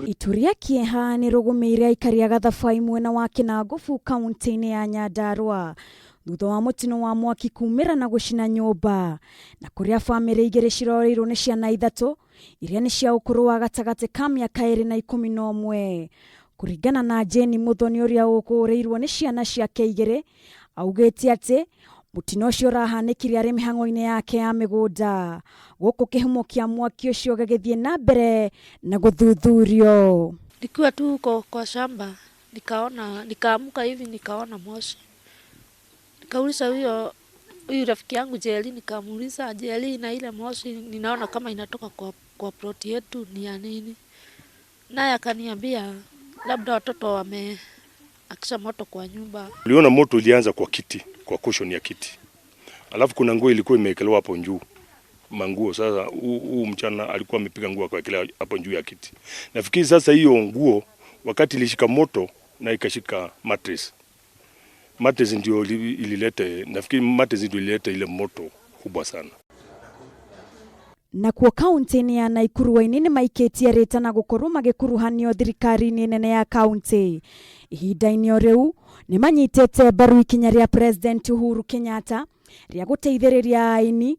Itu rĩa kĩeha nĩ rũgũmĩire aikari a Gathabai mwena wa Kĩnangobu kaunti-inĩ ya Nyandarua thutha wa mũtino wa mwaki kumĩra na gũcina nyũmba na kũrĩa bamĩrĩ igĩrĩ cirorĩirwo nĩ ciana ithatũ iria nĩ cia ũkũrũ wa gatagatĩ ka mĩaka 2 na 11. Kũringana na Jane Muthoni, ũrĩa ũkũrĩirwo nĩ ciana ciake igĩrĩ, augĩte atĩ mũtino ũcio ũrahanĩkire arĩ mĩhang'o-inĩ yake ya mĩgũnda, gũkũ kĩhumo kĩa mwaki ũcio gĩgĩthiĩ na mbere na gũthuthurio. Nikiwa tu huko kwa shamba nikaona, nikaamka hivi nikaona moshi. Nikauliza huyu rafiki yangu Jerry, nikamuuliza, "Jerry, na ile moshi ninaona kama inatoka kwa ploti yetu ni ya nini?" Naye akaniambia labda watoto wameakisha moto kwa nyumba. Uliona moto ilianza kwa kiti, kwa cushion ya kiti, alafu kuna nguo ilikuwa imewekelewa hapo juu, manguo. Sasa huu mchana alikuwa amepiga nguo akawekelea hapo juu ya kiti. Nafikiri sasa hiyo nguo wakati ilishika moto na ikashika mattress, mattress ndio ililete, nafikiri mattress ndio ililete ile moto kubwa sana. Nakuo kaunti-inĩ ya Naikuru, aini nĩ maikĩtie rĩta na gũkorwo magĩkuruhanio thirikari-inĩ nene ya kaunti. Ihinda-inĩ o rĩu, nĩ manyitĩte mbaru ikinya rĩa President Uhuru Kenyatta rĩa gũteithĩrĩria aini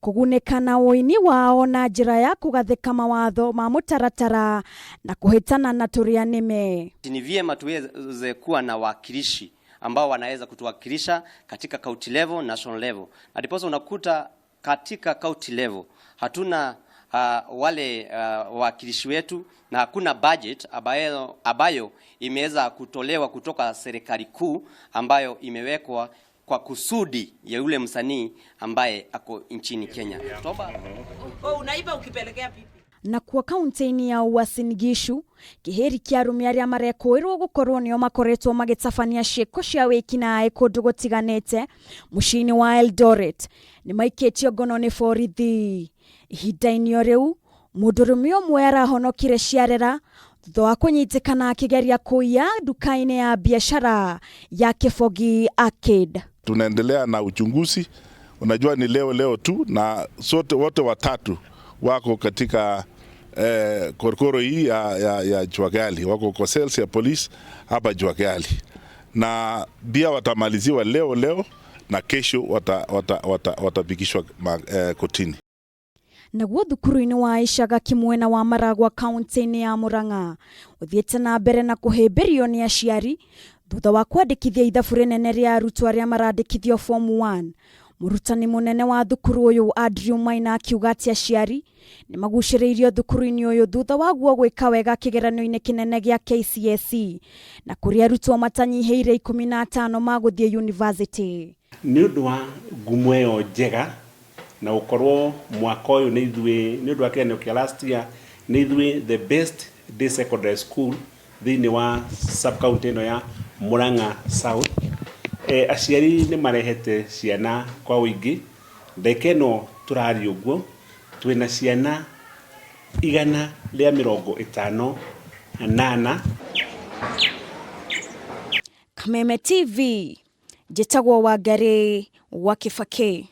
kũgunĩka na ũini wao na njĩra ya kũgathĩka mawatho ma mũtaratara na kũhĩtana na tũrĩa nĩme. Ni vyema tuweze kuwa na wakilishi ambao wanaweza kutuwakilisha katika county level, national level. Na ndiposa unakuta katika county level hatuna wale wawakilishi wetu na hakuna budget ambayo imeweza kutolewa kutoka serikali kuu ambayo imewekwa kwa kusudi ya yule msanii ambaye ako nchini Kenya. Toba. Oh, unaiba ukipelekea pipi. Nakuo kaunti-inĩ ya Uasin Gishu, kĩhĩri kĩa arũme arĩa marekũĩrwo gũkorwo nĩo makoretwo magĩtabania ciĩko cia wĩkinaĩ kũndũ gũtiganĩte mũciĩ-inĩ wa Eldoret nĩ maikĩtio ngono nĩ borithi. Ihinda-inĩ o rĩu, mũndũrũme ũmwe arahonokire ciarera thutha wa kũnyitĩkana akĩgeria kũiya nduka-inĩ ya biashara ya Kĩbogi Arcade. Tunaendelea na uchunguzi. Unajua ni leo leo tu, na sote wote watatu wako katika korokoro hii ya Jua Kali, wako kwa cells ya polisi hapa Jua Kali, na pia watamaliziwa leo leo na kesho watapikishwa kotini. Naguo thukuru-inĩ wa Icagaki mwena wa Maragwa kaunti-inĩ ya Murang'a ũthiĩte na mbere na kũhĩmbĩrio nĩ aciari thutha wa kwandĩkithia ithabu rĩnene rĩa arutwo arĩa marandĩkithio Form 1. Mũrutani mũnene wa thukuru ũyũ Andrew Maina akiuga atĩ aciari nĩ magucĩrĩirio thukuru-inĩ ũyũ thutha waguo gwĩka wega kĩgeranio-inĩ kĩnene gĩa KCSE na kũrĩa arutwo matanyihĩire 15 magũthiĩ university. Nĩ ũndũ wa ngumo ĩyo njega na gũkorwo mwaka ũyũ nĩ ithuĩ, nĩ ũndũ wa kĩgeranio kĩa last year, nĩ ithuĩ the best day secondary school thĩinĩ wa sub county ĩno ya Murang'a South. Aciari nĩ marehete ciana kwa ũingĩ. Ndagĩka ĩno tũraria ũguo twĩna ciana 158. Kameme TV, njĩtagwo Wangari wa Kĩbakĩ.